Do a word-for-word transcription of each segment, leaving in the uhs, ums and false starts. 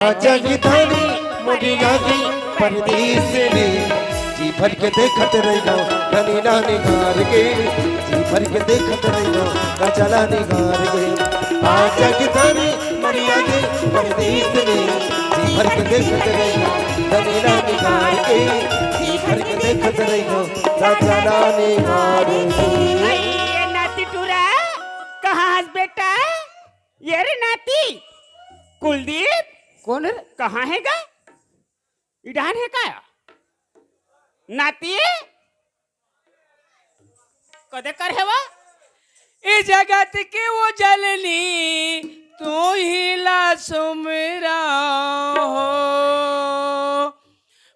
आजा गी धानी मोरी आगी परदेस ले, जी भर के देखत रहिगो धनी ला निहार के, जी भर के देखत रहिगो राजा ला निहार के। आजा गी धानी मोरी आगी परदेस ले, जी भर के देखत रहिगो धनी ला निहार के, जी भर के देखत रहिगो राजा ला निहार के। अई, ये नाती टूरा, कहाँ हस बेटा? ये रे नाती, कुलदीप, कौन है? कहाँ है गा? इडान है का? नाती, कदे कर है वा? ए जगत के वो जननी, तू ही ला सुमिरा हो।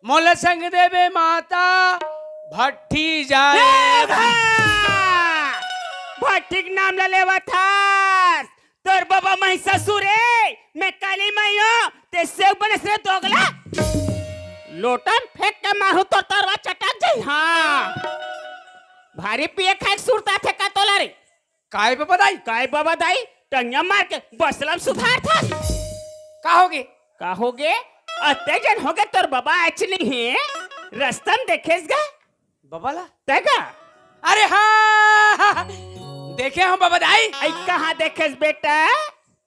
मोला संग देबे माता, भट्ठी जाए। ए भा! भट्ठी के नाम ला लेवत हस। तोर बबा महिषासुर ए, मैं काली माई हो, ते सेव बने से दोगला। लोटा म फेंक के मारू तोर तरवा चटक जाई, हाँ। भारी पिए खाए के सुरत आथे का तोला रे? काय बबा दाई? काय बबा दाई? टंगिया मार के बसला म सुधारथस। का होगे? का होगे? अते जन होगे तोर बबा आइच नहीं हे, रस्ता म देखेस गा? बबा ला? तै का? अरे हाँ, देखे हँव बबा दाई। अई कहाँ देखेस बेटा?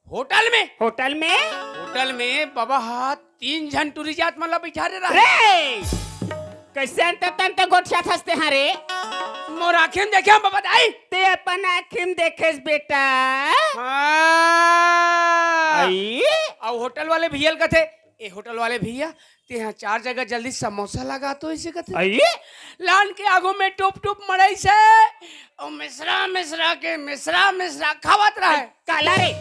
होटल में। होटल में? होटल में बबा हा तीन झन टूरी जात मन ला बइठारे रहे। रे! कइसे अंते तंते गोठियाथस तें हा रे? मोर आँखी म देखे हँव बबा दाई। तें अपन आँखी म देखेस बेटा? हाँ। अई? अउ होटल वाले भइया ल कथे, ए होटल वाले भइया, तें हा चार जगह जल्दी समोसा लगा तो, अइसे कथे। अई? लान के आगू में टुप टुप मड़ई से, अउ मिसरा मिसरा के मिसरा मिसरा खावत रहे। काला रे?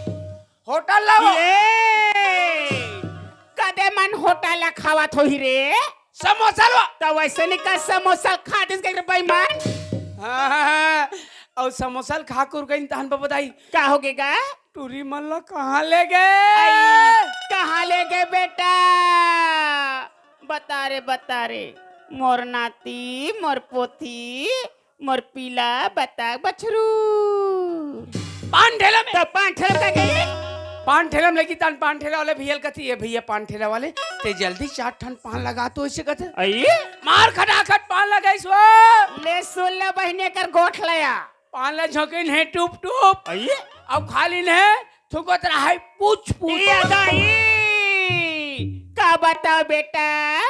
होटल ला वो। ये! कदे मन होटल ला खावत होही रे? समोसा ला। त वइसे नहीं का समोसा ल खा दिस गा रे बेईमान। हाँ, हाँ, हाँ। अउ समोसा ल खा के उरगइन तहन बबा दाई। का होगे गा? टूरी मन ला कहाँ ले गे? अई, कहाँ ले गे बेटा? बता रे, बता रे। मोर नाती, मोर पोती, मोर पीला बतख बछरू। पान ठेला में। त पान ठेला का गे? पान ठेला में लेगी तहन पान ठेला वाले भइया ल कथे, ए भइया पान ठेला वाले, तें जल्दी चार ठन पान लगा तो, अइसे कथे। अई? मार खटाखट पान लगाइस वो। ले सुन ले बहिनी एकर गोठ लया। पान ला झोंकिन हे टुप टुप। अई? अउ खा लिन हे, थूकत रहे पूछ पूछ। ए दाई, का बतावँ बेटा,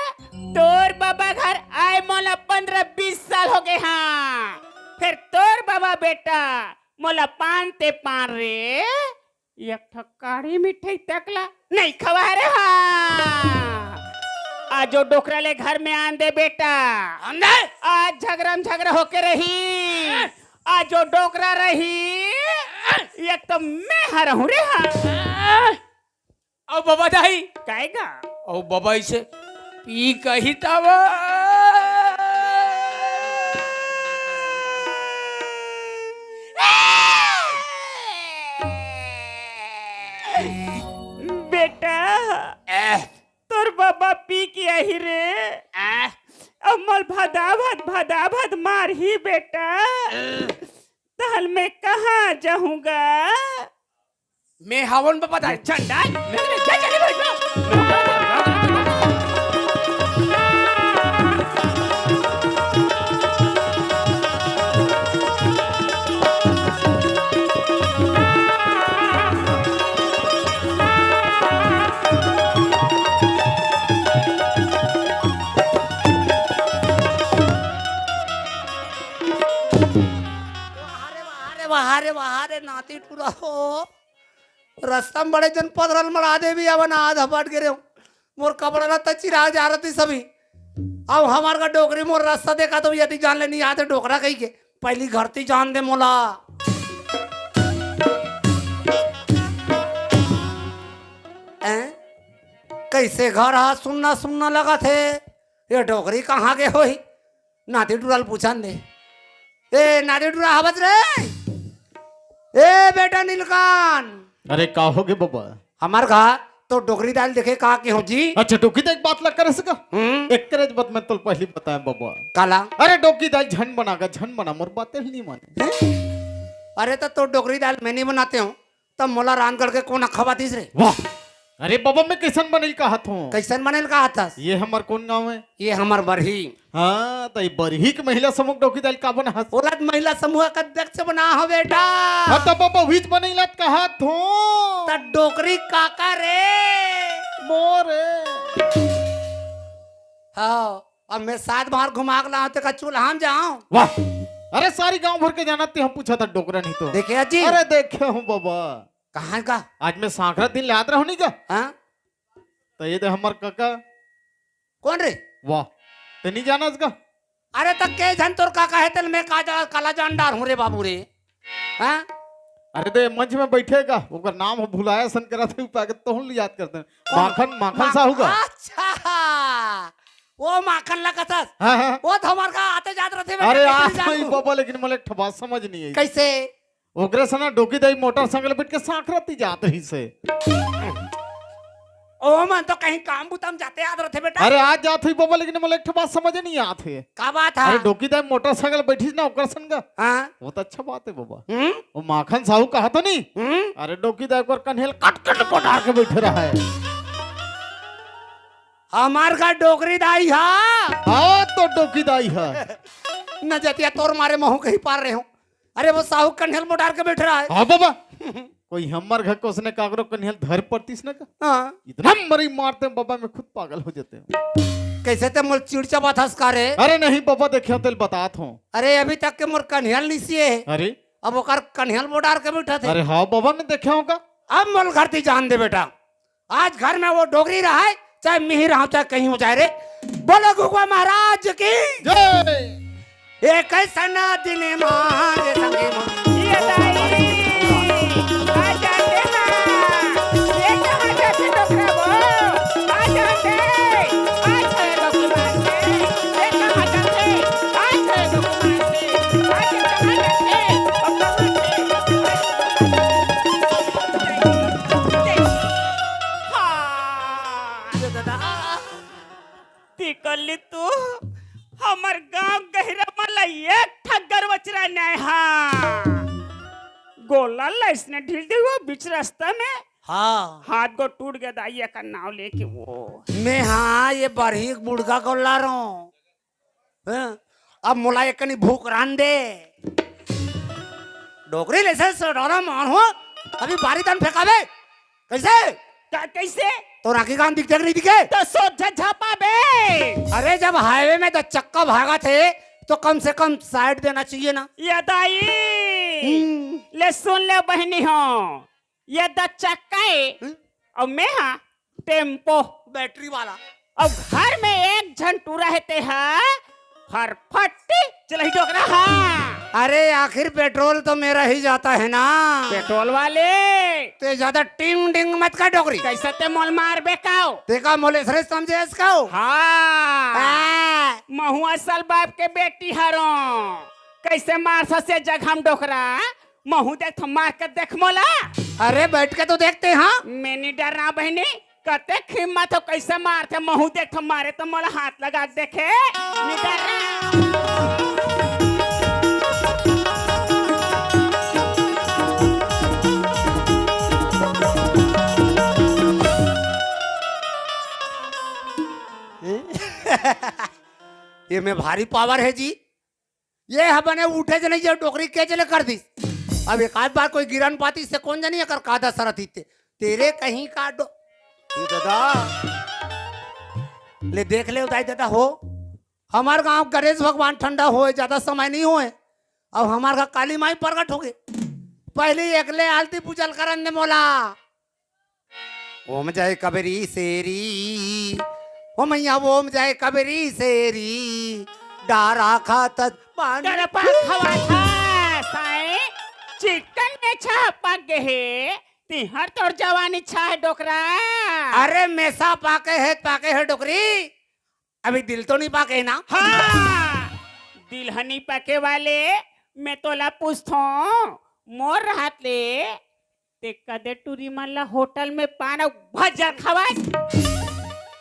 तोर बबा घर आए मोला पंद्रह बीस साल होगे हाँ। फेर तोर बबा बेटा मोला पान ते पान रे, एक ठो काढ़ी मिठाई तक ला नहीं खवा रे हाँ। आज ओ डोकरा ले घर में आन दे बेटा। आन दे। आज झगरा म झगरा होके रही। आज ओ डोकरा रही, एक तो मैं हा रहूँ रे हाँ। अउ बबा दाई। काय गा? अउ बबा अइसे पी कही तब। बेटा, एह। तोर बबा पी के आही रे। आ? अब मोला भदाभद, भदाभद मारही बेटा। अ। तहन मैं कहाँ जाहूँ गा? मैं हवों बबा दाई। चंडाल, मैं, मैं, चल, चल, बैठ जा। वाह रे, वाह रे, वाह रे, वाह रे, नाती टूरा हो। रस्ता म बड़े जन पधरल मड़ा देवी, अब ना आधा बट गे रेहेंव। मोर कपड़ा लत्ता चिरा जा रही सभी। अब हमर का डोकरी मोर रस्ता देखा तो यदि जान ले नहीं आते डोकरा कही के, पहली घर ती जान दे मोला। हैं? कइसे घर हा सुन्ना सुन्ना लगथे? ये डोकरी कहाँ गे होही? नाती टूरा ल पूछन दे। ए, नाती टूरा हवस रे? ए, बेटा नीलकान। अरे, का होगे बबा? हमर घर तो डोकरी दाई ल देखे का के हो जी? अच्छा, डोकरी दाई के बात लग करे से का? हम्म। एकरे बात मैं तोला पहली बताएंव बबा। काला? अरे, डोकरी दाई ल झन बना गा, झन बना, मोर बात ल नहीं माने। हैं? अरे, त तोर डोकरी दाई ल मैं नहीं बनातेंव, त मोला रांध गढ़ के कोन खवातिस रे? वाह, अरे बाबा, मैं कइसन बने ल कहत हंव? कइसन बने ल कहत हस? ये हमर कोन गांव हे? ये हमर बरही। हां, त ये बरही के महिला समूह डोकी दाई ल का बनाहस? ओला त महिला समूह के अध्यक्ष बना हंव बेटा। हां, त बाबा, उहीच बने ल कहत हंव। त डोकरी काका रे। मोरे। हां, अब मैं सात बार घुमा के लाहूं, तेकर चूल्हा म जाहूं। वाह। अरे, सारी गांव भर के जानत हे, हम पूछत हंव डोकरा नहीं तो। देखे अजी? अरे, देखे हंव बाबा। कहां का? आज मैं सांकरा दिन ले आत रहूं नहीं का? हां? त ये दे हमर काका। कोन रे? वाह, ते नहीं जानस का? अरे त के झन तोर काका हे, तेला मैं का जा-, काला जान डारहूं रे बाबू रे। हां? अरे ते मंच में बइठे हे का, ओकर नाम ह भुलाय असन करत हे, उ पाके तहूं ल याद करते हंव। कोन? माखन, माखन मा-, साहू का। अच्छा, वो माखन ला कहत हस। हां, हां। वो त हमर घर आते जात रहिथे बेटा, अरे कइसे आ नहीं भाई जानहूं? बाबा, लेकिन मोला एक ठो बात समझ नहीं आई। कइसे? ओकरे से ना डोकी दाई मोटरसाइकिल बइठ के सांकरा ती जात रहिस हे। ओमन तो कहीं काम बुता म जाते आत रहिथे बेटा। अरे, आ जात होही बाबा, लेकिन मोला एक ठो बात समझ नहीं आत हे। का बात हे? अरे, डोकी दाई मोटरसाइकिल बइठिस ना ओकर संग। हां। वो त अच्छा बात हे बाबा। हम्म? वो माखन साहू कहा तो नहीं? हम्म? अरे, डोकी दाई ओकर कन्हे ल कट कट मोटार के बइठे रहय। हमर घर डोकरी दाई हे। हां, त डोकी दाई हे। नजतिया तोर मारे महूं कहीं पार रहे हंव। अरे वो साहू कन्हे ल मोटार के बइठे रहय। हां बाबा। कोई हमर घर के ओसने काकरो कन्हे ल धर परतिस ना का? हां। इतना मरई मारते हंव बाबा, मैं खुद पागल हो जाते हंव। कइसे ते मोला चिड़चबात हस का रे? अरे नहीं बाबा, देखे हंव तेला बतात हंव। अरे अभी तक के मोर कन्हे ल नइ सिये हे। अरे? अब ओकर कन्हे ल मोटार के बइठत हे। अरे हां बाबा, मैं देखे हंव का? अब मोला घर ती जान दे बेटा। आज घर में वो डोकरी रहय, चाहे मिही रहंव, चाहे कहीं हो जाय रे। बोलो गुगवा महाराज की। जय। एक अइसन दिन मांगे संगी मां। ये दाई, आ जाते ना। ये कहां जाते डोकरा वो? आ जाते, आ जाए भगवान से। ये कहां जाते? आ जाए भगवान से। आ जाते, आ जाते। हां। ये दादा। तिकल्ली तू हमर गांव गहिरा म ला एक ठक गरवा चराय नइ हा। गोला ल अइसने ढील दे वो बीच रस्ता में। हां। हाथ गोड़ टूट गे दाई, एकर नांव लेके वो। मैं हां, ये बरही के बुड़गा गोला रहूं। हां? अब मोला एक कनी भूख रांध दे। डोकरी ले से डरा मान हो, अभी बारी तन फेंकाबे। कइसे? का, कइसे? तोर आंखी कान दिखथे कि नहीं दिखे? त सोझा झापा बे। अरे, जब हाईवे में दस चक्का भागत हे, त कम से कम साइड देना चाहिए ना। ये दाई, हम्म। ले सुन ले बहिनी हो, ये दस चक्का हे, हम्म। अउ मैं हा टेम्पो। बैटरी वाला। अउ घर में एक झन टूरा हे, ते हा फरफट्टी चलही डोकरा हा। अरे, आखिर पेट्रोल तो मेरा ही जाता है ना। पेट्रोल वाले। ते ज्यादा टिंग डिंग मत कर डोकरी। कइसे ते मोला मारबे काव? ते का मोला एसरे समझे हस काव? हां। हां। महूं असल बाप के बेटी हरों। कइसे मारथस ए जगह म डोकरा? महूं देखथों, मार के देख मोला। अरे, बैठ के तो देखते हैं। मैं नइ डरंव बहिनी, कतेक हिम्मत हो, कइसे मारथे, महूं देखथों, मारे त मोला हाथ लगा के देखे। नइ डरंव। ये में भारी पावर हे जी। ये ह बने उठे च नइ हे, डोकरी के चले कर दिस। अब एक आध बार कोई गिरन पातिस त कोन जनी एकर का दसा रतिस ते। तेरे कहीं का डो-, ये दादा। ले देख ले उदाई दादा हो। हमर गांव गणेश भगवान ठंडा होय, ज्यादा समय नइ होय। अब हमर घर काली माई प्रगट होगे। पहिली एकले आलती पूजा ल करन दे मोला। ओम जय कबरी शेरी, ओ मैया ओम जय कबरी शेरी, डारा खातत पानी। गरपा खवा था, साईं, चिकन में छाह पक गे हे, तिहर तोर जवानी छाह हे डोकरा। अरे मेसा पाके हे, पाके हे डोकरी, अभी दिल तो नइ पाके हे ना? हाँ, दिल ह नइ पाके वाले, मैं तोला पूछथों, मोर रहत ले ते कदे टूरी मन ला होटल में पान अउ भजिया खवास?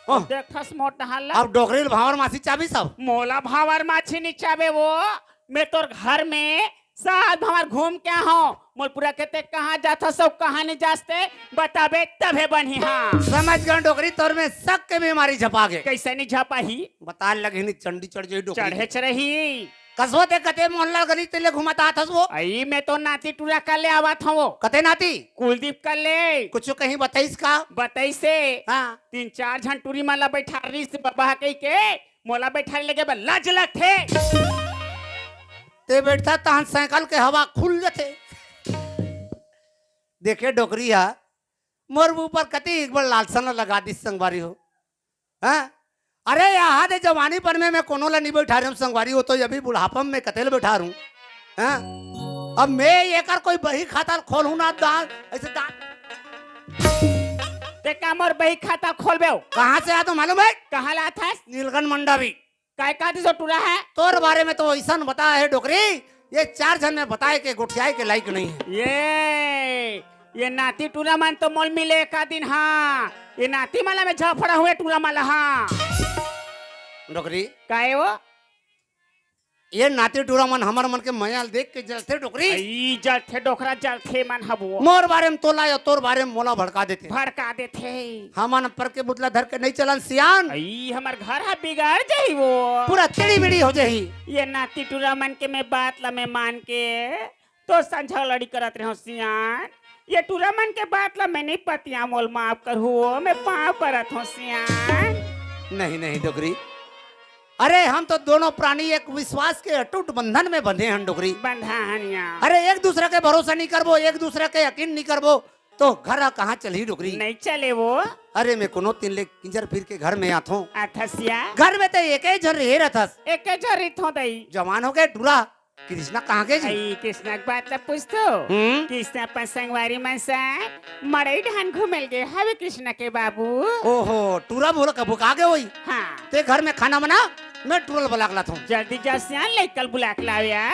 ओह। देखथस मोर डहर ला। अब डोकरी ल भांवर मासी चाबी सब। मोला भांवर मासी नइ चाबे वो, मैं तोर घर में साल भर घूम के हो, मोला पूरा कहिथे कहाँ जाथस अउ कहाँ नहीं जास ते, बताबे तभे बनही। हाँ। समझ गए डोकरी, तोर में शक के बीमारी झपा गे। कैसे नहीं झपाही? बताए लगही नहीं, चंडी चढ़ जाही डोकरी। चढ़ेच रही। कसो ते कते मोहनलाल गंज तेला घुमात आथस वो। अई, मैं तो नाती टूरा कर ले आवत हूँ। कते नाती? कुलदीप कर ले। कुछ कहीं बताइस का? बताइसे। हाँ। तीन चार झन टूरी मन ला बैठा रहिस बबा कहि के, मोला बैठा लेगे बर लाज लगथे। ते बैठता तहन साइकिल के हवा खुल जथे। देखे डोकरी हा, मोर ऊपर कति एक बार लालसन लगा दिस संगवारी हो। हाँ? अरे, यहाँ दे जवानी पर में मैं कोनो ला नहीं बैठा रही हूँ संगवारी हो, तो अभी बुढ़ापा में कते ला बैठा रहूँ। हाँ? अब मैं एकर कोई बही खाता खोलूँ ना, दांत, ऐसे दांत। ते का मोर बही खाता खोलबे हो? कहाँ से आ तो मालूम है? कहाँ ला था? नीलकंठ मंडावी। काय का दिसो टूरा है? तोर बारे में तो ऐसा बता है डोकरी, ये चार झन में बताए के गोठियाए के लायक नहीं है। ये, ये नाती टूरा मन तो मोल मिले एका दिन, हाँ। ये नाती माला में झफड़ा हुए टूरा माला, हाँ। डोकरी। काहे वो? ये नाती टूरा मन हमर मन के मया ल देख के जलथे डोकरी। ई जलथे डोकरा, जलथे मन हबो। मोर बारे में तोला या तोर बारे में मोला भड़का देथे। भड़का देथे। हमन पर के बुतला धर के नहीं चलन सियान। ई हमर घर ह बिगड़ जाही वो। पूरा चिड़ी बिड़ी हो जाही। ये नाती टूरा मन के मैं बात ला मैं मान के तो संझा लड़ी करत रहो सियान। ये टूरा मन के बात ला मैं नहीं पतिया, मोल माफ करहु, मैं पाँव परत हूँ सियान। नहीं, नहीं डोकरी, अरे हम तो दोनों प्राणी एक विश्वास के अटूट बंधन में बंधे हन डोकरी। बंधा हनिया। अरे एक दूसरा के भरोसा नहीं करबो, एक दूसरा के यकीन नहीं करबो, तो घर कहाँ चलही डोकरी? नहीं चले वो। अरे मैं कोनो तीन ले किंजर फिर के घर में आथो। अथसिया। घर में तो एक ही झन रहे रहथस। एक ही झन रहिथो दई। जवान हो गए टूरा। कृष्णा कहाँ गे जी? अई, कृष्णा के बात ला पूछथो। हम्म? कृष्णा अपन संगवारी मन संग मड़ई डहन घूमे ल गे हवे कृष्णा के बाबू। ओहो, टूरा मोला कभू कहा गे होई। हाँ। ते घर में खाना बना, मैं टूरा ल बुला के लाथों। जल्दी जा सियान, लइका ल बुला के लाव या।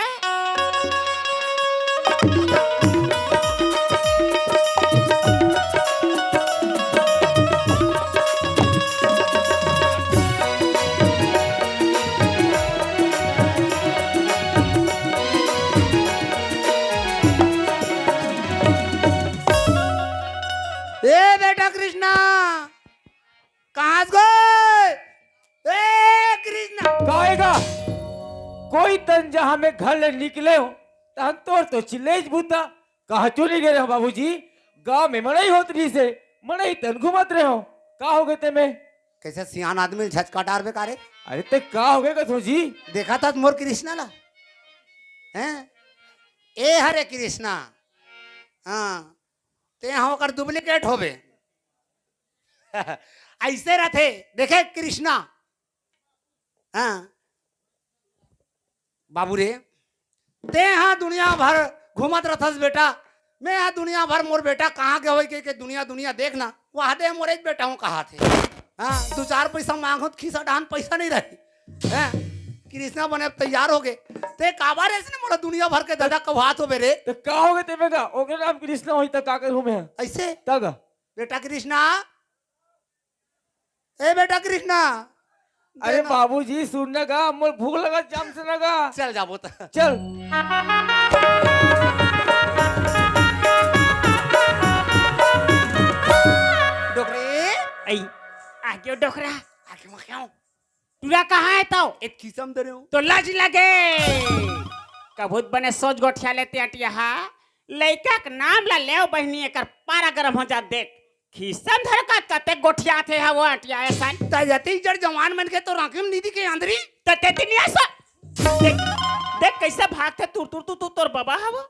ए बेटा कृष्णा, कहाँ से गए? ए कृष्णा। काहेगा? कोई तन जहाँ मैं घर ले निकले हो, तहन तोर तो चिल्लेच बूता। कहाँ चो नहीं गए रहो बाबूजी? गाँव में मड़ई होत रहिसे, मड़ई तन घूमत रहे हो। का हो गए ते में? कैसे सियान आदमी झचका डारबे का रे? अरे ते का हो गए कथो जी? देखा था मोर कृष्णा ला? हैं? ए हरे कृष्णा। हाँ। ते यहाँ ओकर डुप्लीकेट होबे। ऐसे रथे, देखे कृष्णा। हाँ। बाबू रे, ते हा दुनिया भर घूमत रथस बेटा, मैं हा दुनिया भर मोर बेटा कहाँ गे होई के, के दुनिया, दुनिया देखना, वहाँ दे मोरे बेटा हूँ कहा थे। हाँ, दो चार पैसा मांगो तो खीसा डान पैसा नहीं रही। हैं? कृष्णा बने तैयार हो गए। ते काबर ऐसने मोला दुनिया भर के दादा कहात होबे रे? तो का हो गए ते में का? ओकरे नाम कृष्णा होई त का करूँ मैं? ऐसे? तग। बेटा कृष्णा, ए बेटा कृष्णा, अरे देना। बाबूजी, सुन ना गा, मोर भूख लगा, जाम से ना गा। चल जाबो त। चल। डोकरे। आई, आ गयो डोकरा। आगे में क्यों? टूरा कहाँ है तो? एक खीसा में धरे हो। तो लाज लगे। कभूत बने सोच गोठिया लेते अटिया हा। लइका के नाम ला लेव बहिनी, एकर पारा गरम हो जा देख। खीसा में धर का कते गोठिया थे हा वो अटिया ऐसा। त यति जड़ जवान मन के तो राखी में निधि के अंदरी। त ते तिनिया सा। देख, देख कैसे भागथे तुर तुर तू, तू तोर बाबा हा वो।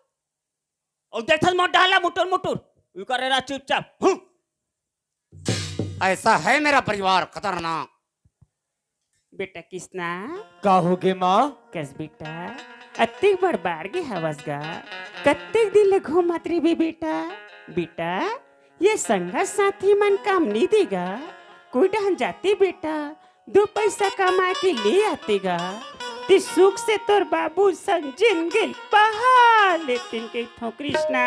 और देखथस मोर डाला मुटुर मुटुर। उ करे रहा चुपचाप। हूँ। ऐसा है मेरा परिवार खतरनाक। बेटा कृष्णा। का हो गे माँ? कस बेटा, अतिक बड़ बाढ़ गे हवस गा, कतिक दिन ले घूमत रहिबे बेटा? बेटा, ये संगा साथी मन काम नी देगा, कोई डहन जाती बेटा, दो पैसा कमा के ले आते गा, ते सुख से तोर बाबू संग जिंदगी बहा लेतिन कहिथों कृष्णा।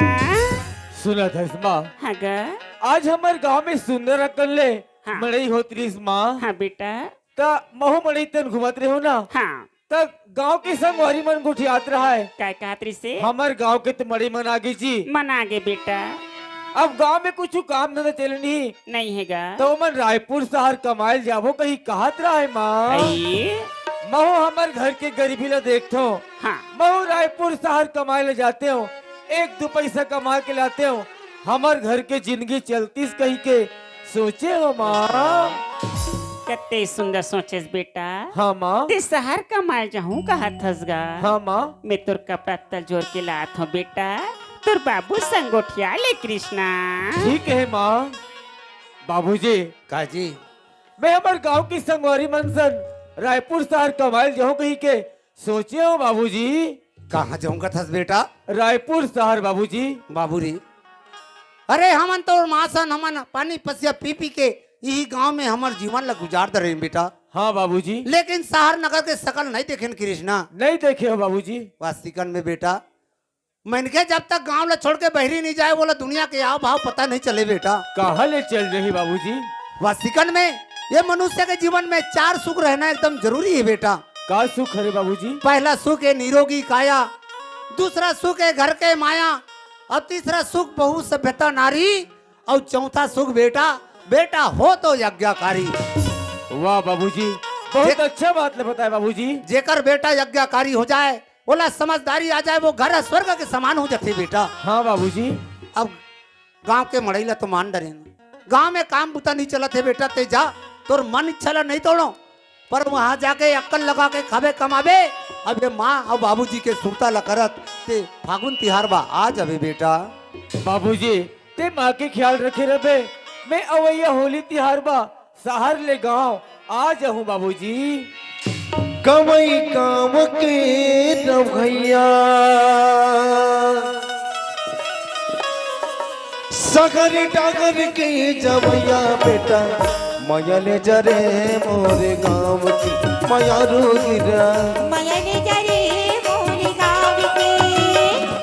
सुनत हस माँ? हाँ गा। आज हमर गांव में सुंदर अकन ले हाँ। मड़ई होत रिस माँ। हाँ बेटा। त महू मड़ई तन घूमत रहे हो ना? हाँ। त गांव के संगवारी मन गोठियात रहय। काय कहत रिसे? हमर गांव के तो मड़ई मन आगे जी। मन आगे बेटा। अब गांव में कुछ काम धंधा चले नहीं। नहीं हे गा। त ओमन रायपुर शहर कमाए ल जाबो कही कहत रहय माँ। अई? महू हमर घर के गरीबी ल देखथों। हाँ। महू रायपुर शहर कमाए ल जातेंव। एक दू पैसा कमा के लातेंव। हमर घर के जिंदगी चलतिस कही के सोचे हों माँ। कते सुंदर सोचेस बेटा। हाँ माँ। ते शहर कमाए जाहूं कहत हस गा। हाँ माँ। मैं तोर कपड़ा तल जोर के लात हों बेटा। तोर बाबू संग गोठिया ले कृष्णा। ठीक हे माँ। बाबूजी। का जी? मैं हमर गांव के संगवारी मन सन रायपुर शहर कमाए ल जाहूं कही के सोचे हों बाबूजी। कहाँ जाहूं कहत हस बेटा? रायपुर शहर बाबूजी। बाबू रे, अरे हमन तो माँ सन, हमन पानी पसिया पी पी के इही गांव में हमर जीवन ला गुजार दे रहेन बेटा। हाँ बाबूजी। लेकिन शहर नगर के शकल नहीं देखेन कृष्णा। नहीं देखे हों बाबूजी। वास्तिकन में बेटा, मनखे जब तक गांव ला छोड़ के बहरी नहीं जाए, ओला दुनिया के आव भाव पता नहीं चले बेटा। कहाँ ले चल जाही बाबूजी? वास्तिकन में ये मनुष्य के जीवन में चार सुख रहना एकदम जरूरी हे बेटा। का सुख हरे बाबूजी? पहला सुख हे निरोगी काया, दूसरा सुख हे घर के माया, अउ तीसरा सुख बहु सभ्यता नारी, अउ चौथा सुख बेटा, बेटा हो तो यज्ञकारी। वाह बाबूजी, बहुत जे- अच्छा बात ल बताए बाबूजी। जेकर बेटा यज्ञकारी हो जाए, ओला समझदारी आ जाए, वो घर ह स्वर्ग के समान हो जाथे बेटा। हाँ बाबूजी। अब गांव के मड़ई ला तो मान डरेन, गांव में काम बुता नहीं चलत हे बेटा, ते जा, तोर मन इच्छा ला नहीं तोड़ों, पर वहां जाके अक्कल लगा के खाबे कमाबे। अब ये माँ अउ बाबूजी के सुरता ला करत ते फागुन तिहार बा आ जाबे बेटा। बाबूजी, ते माँ के ख्याल रखे रहबे, मैं अवइया होली तिहार बा शहर ले गांव आ जाहूं बाबूजी। कमई काम के न भैया, सगर डागर के जवैया बेटा, मया ले जा रे मोरे गाँव के मयारू गिरा। मया ले जा रे मोरे गाँव के।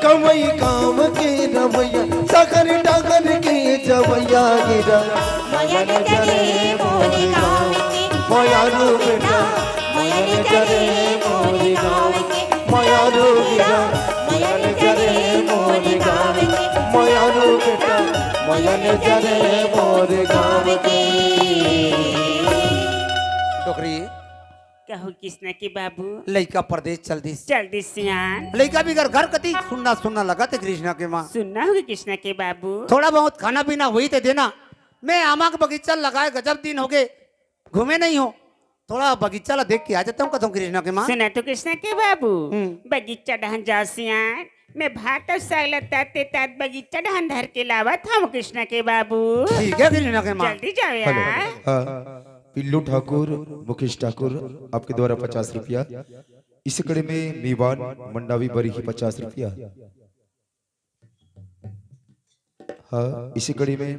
कमई काम के रवैया, सगर डागर के जवैया गिरा। मया ले जा रे मोरे गाँव के। मयारू बेटा, मया ले जा रे मोरे गाँव के। मयारू गिरा, मया ले जा रे मोरे गाँव के। मयारू बेटा, मया ले जा रे मोरे गाँव के। डोकरी। कहूं कृष्णा के बाबू। लइका परदेस चल दिस। चल दिस सियान। लइका बिगर घर कती सुन्ना सुन्ना लगत हे कृष्णा के माँ। सुन्ना होगे कृष्णा के बाबू। थोड़ा बहुत खाना पीना होही ते देना। मैं आमा के बगीचा लगाए गजब दिन होगे, घूमे नहीं हों। थोड़ा बगीचा ला देख के आ जाता हूँ, कथों कृष्णा के माँ। सुना तो कृष्णा के बाबू, हम्म। बगीचा डहन जाओ सियान, मैं भात अउ साग ला तात तात बगीचा डहन धर के लावत हूँ कृष्णा के बाबू। ठीक हे कृष्णा के माँ। जल्दी जाओ हेलो। यार। हाँ, पिल्लू ठाकुर, मुकेश ठाकुर, आपके द्वारा पचास रुपया। इसी कड़ी में मीवान मंडावी बरी ही पचास रुपया। हाँ, इसी कड़ी में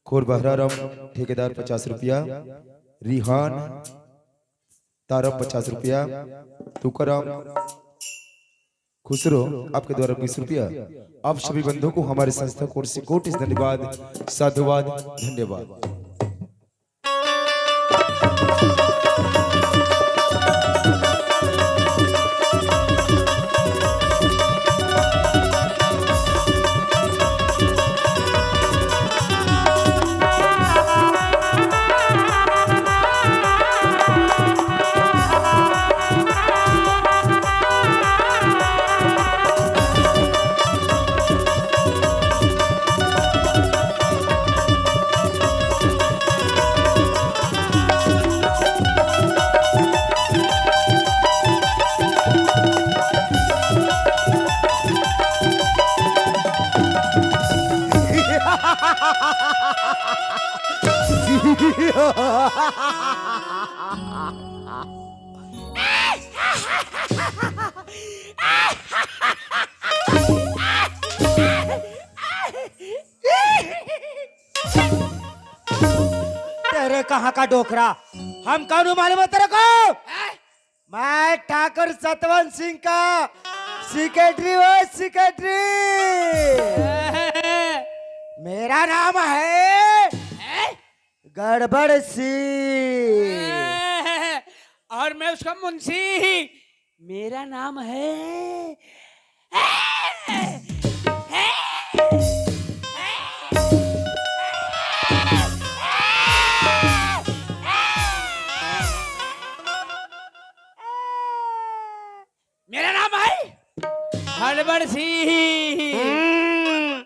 खोर बहराराम ठेकेदार पचास रुपया, रिहान तारा पचास रुपया, तुकाराम खुसरो आपके द्वारा बीस रुपया। आप सभी बंधुओं को हमारे संस्था की ओर से कोटि धन्यवाद, साधुवाद, धन्यवाद। तेरे कहाँ का डोकरा? हम कौन हूँ मालूम है तेरे को? मैं ठाकुर सतवंत सिंह का सेक्रेटरी हूँ, सेक्रेटरी। मेरा नाम है गड़बड़ सिंह। और मैं उसका मुंशी ही। मेरा नाम है। मेरा नाम है हड़बड़ सिंह। हम्म,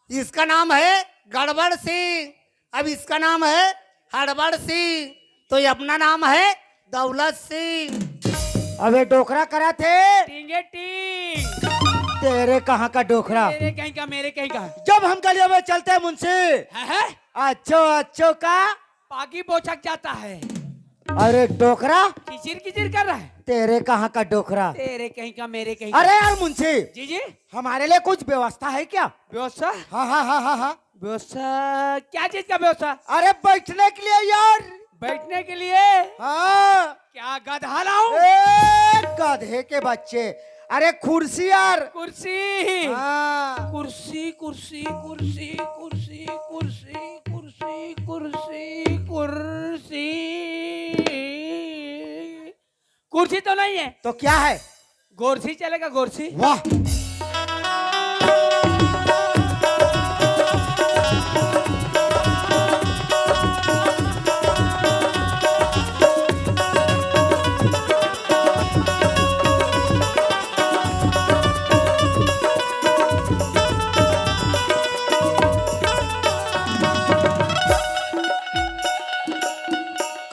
इसका नाम है गड़बड़ सिंह। अब इसका नाम है हड़बड़ सिंह, तो ये अपना नाम है दौलत सिंह। अबे डोकरा करा थे। टींगे टींग। तेरे कहाँ का डोकरा? मेरे कहीं का, मेरे कहीं का। जब हम गलियों में चलते हैं मुंशी। है, है? अच्छो अच्छो का पागी बोचक जाता है। अरे डोकरा। किचिर किचिर कर रहा है। तेरे कहाँ का डोकरा? तेरे कहीं का, मेरे कहीं का। अरे यार मुंशी। जी जी। हमारे लिए कुछ व्यवस्था है क्या? व्यवस्था? हाँ हाँ हाँ हाँ हाँ। व्यवस्था? क्या चीज का व्यवस्था? अरे बैठने के लिए यार। बैठने के लिए? हाँ। क्या गधा लाऊं? ए, गधे के बच्चे। अरे कुर्सी यार। कुर्सी। हाँ। कुर्सी, कुर्सी, कुर्सी, कुर्सी, कुर्सी, कुर्सी, कुर्सी, कुर्सी। कुर्सी तो नहीं है। तो क्या है? गोरसी चलेगा, गोरसी। वाह।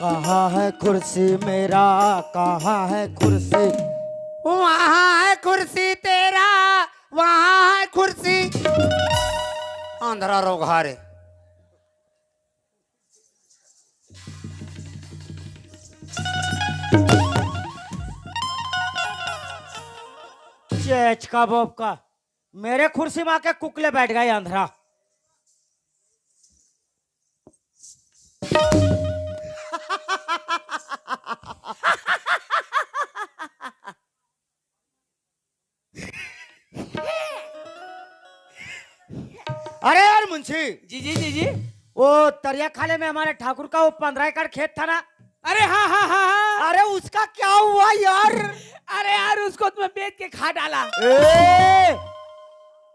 कहाँ है कुर्सी मेरा, कहाँ है कुर्सी? वहाँ है कुर्सी तेरा, वहाँ है कुर्सी। आंधरा रोगहा रे। चेच का बोप का, मेरे कुर्सी में आके कुकले बैठ गए अंधरा। अरे यार मुंशी। जी जी जी जी। वो तरिया खाले में हमारे ठाकुर का वो पंद्रह एकड़ खेत था ना। अरे हाँ हाँ हाँ हाँ। अरे उसका क्या हुआ यार? अरे यार उसको तो मैं बेच के खा डाला। ए,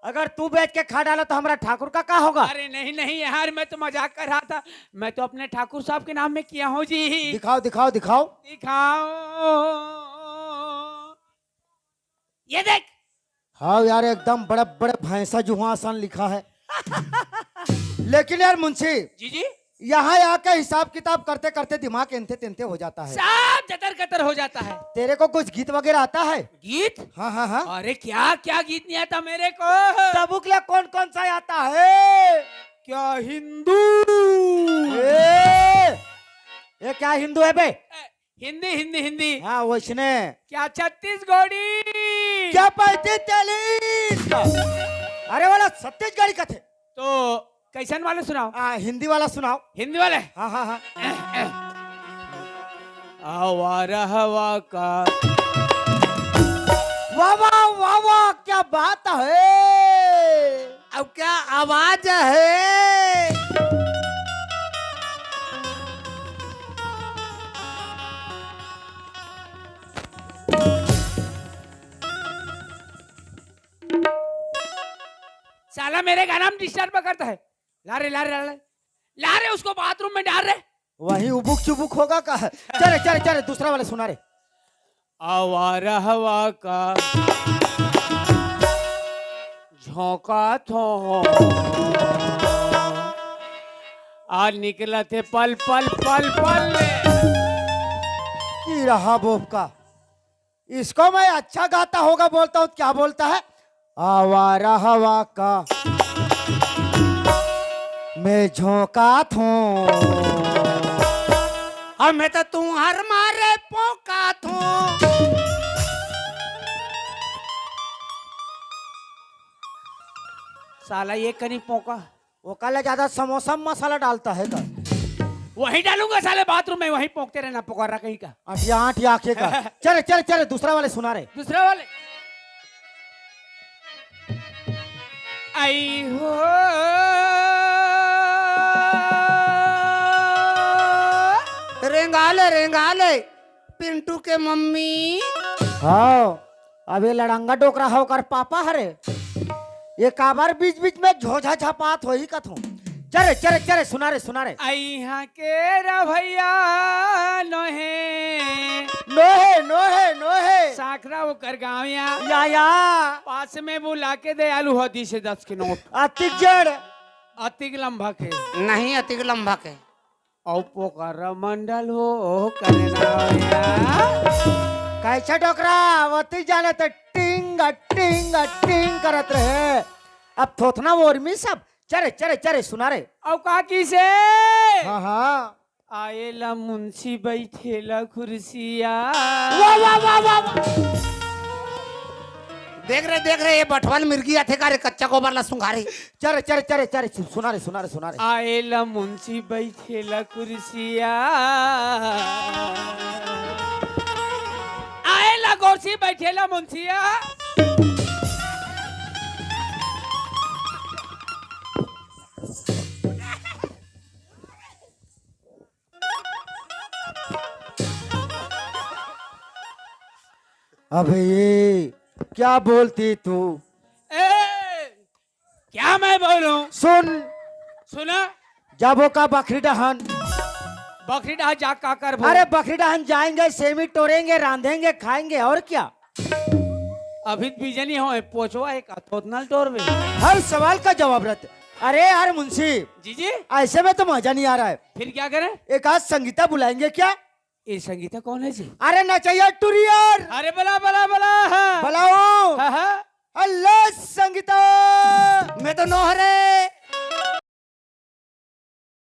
अगर तू बेच के खा डाला तो हमारा ठाकुर का क्या होगा? अरे नहीं नहीं यार, मैं तो मजाक कर रहा था। मैं तो अपने ठाकुर साहब के नाम में किया हूँ जी। दिखाओ दिखाओ दिखाओ। दिखाओ। ये देख। हाँ यार, एकदम बड़े बड़े भैंसा जुहासन लिखा है। लेकिन यार मुंशी, जी जी। यहाँ आके हिसाब किताब करते करते दिमाग एंथे तेंथे हो जाता है। सब जतर कतर हो जाता है। तेरे को कुछ गीत वगैरह आता है? गीत? हाँ हाँ हाँ। अरे क्या क्या गीत नहीं आता मेरे को। तबुक ले कौन कौन सा आता है? क्या हिंदू? ए, ये क्या हिंदू है बे? हिंदी हिंदी हिंदी। हाँ वैसने। क्या छत्तीसगढ़ी? क्या पैंतीस चालीस? अरे वाला छत्तीसगढ़ी कथे। तो कैसन वाले सुनाओ? आ, हिंदी वाला सुनाओ। हिंदी वाले? हाँ हाँ हाँ। आवारा हवा का। वाह वाह वाह वाह, क्या बात है। अब क्या आवाज है? साला मेरे गाना में डिस्टर्ब करता है। ला रे ला रे ला रे ला रे, उसको बाथरूम में डाल रे। वही उबुक चुबुक होगा का? चले चले चले, दूसरा वाला सुना रे। आवारा हवा का झोंका थो। आ निकला थे पल पल पल पल। की रहा बोब का? इसको मैं अच्छा गाता होगा बोलता हूँ, क्या बोलता है? आवारा हवा का मैं झोंका थो। और मैं तो तुम्हार मारे पोका थो। साला ये कनी पोका। वो काला ज्यादा समोसा में मसाला डालता है का? वहीं डालूंगा साले बाथरूम में, वहीं पोंकते रहना पोकारा कहीं का। अटिया अटिया आंखें का। चले चले चले, दूसरा वाले सुना रे। दूसरा वाले। आई हो। रेंगाले रेंगाले। पिंटू के मम्मी। हाँ, अब ये लड़ंगा डोकरा ह ओकर पापा हरे। ये काबर बीच बीच में झोझा झपात होही कथों। चरे चरे चरे, सुना रे सुना रे। अइहाँ के रा भइया नोहे। नोहे नोहे नोहे। साखरा ओकर गाँव या। या या। पास में बुला के दे आलू हो दी से दस के नोट। अतिक जड़। अतिक लंबा के। नहीं, अतिक लंबा के। अउ पोकर मंडल हो करना होया। कैसे डोकरा, वती जाने ते टिंग टिंग टिंग करत रहे। अब थोथना ओरमी सब। चरे चरे चरे, सुना रे। अउ का किसे? हाँ हाँ। आए ला मुंशी बैठे ला कुर्सिया। वाह वाह वाह वाह वाह। देख रे देख रे, ये बठवाल मिर्गी आथे का रे, कच्चा गोबर ला सुंघारे। चरे चरे चरे चरे, सुना रे सुना रे सुना रे। आए ला मुंशी बैठे ला कुर्सिया। आए ला गोरसी बैठे ला मुंशिया। अबे ये क्या बोलती तू? ए, क्या मैं बोलूं? सुन। सुना। जाबो का बखरी डहन? बखरी डहन जा का करबो? अरे बखरी डहन जाएंगे, सेमी टोरेंगे, रांधेंगे, खाएंगे, और क्या? अभी त बीजनी हो, पोछवा एक अतोतनल टोरबे। हर सवाल का जवाब रहते। अरे यार मुंशी, जी जी। ऐसे में तो मजा नहीं आ रहा है। फिर क्या करें? एक आध संगीता बुलाएंगे क्या? ये संगीता कौन है जी? अरे नचैया टुरी यार। अरे बला बला बला। हाँ। बुलाओ। हाँ हाँ। अल्लाह संगीता। मैं तो नोहरे।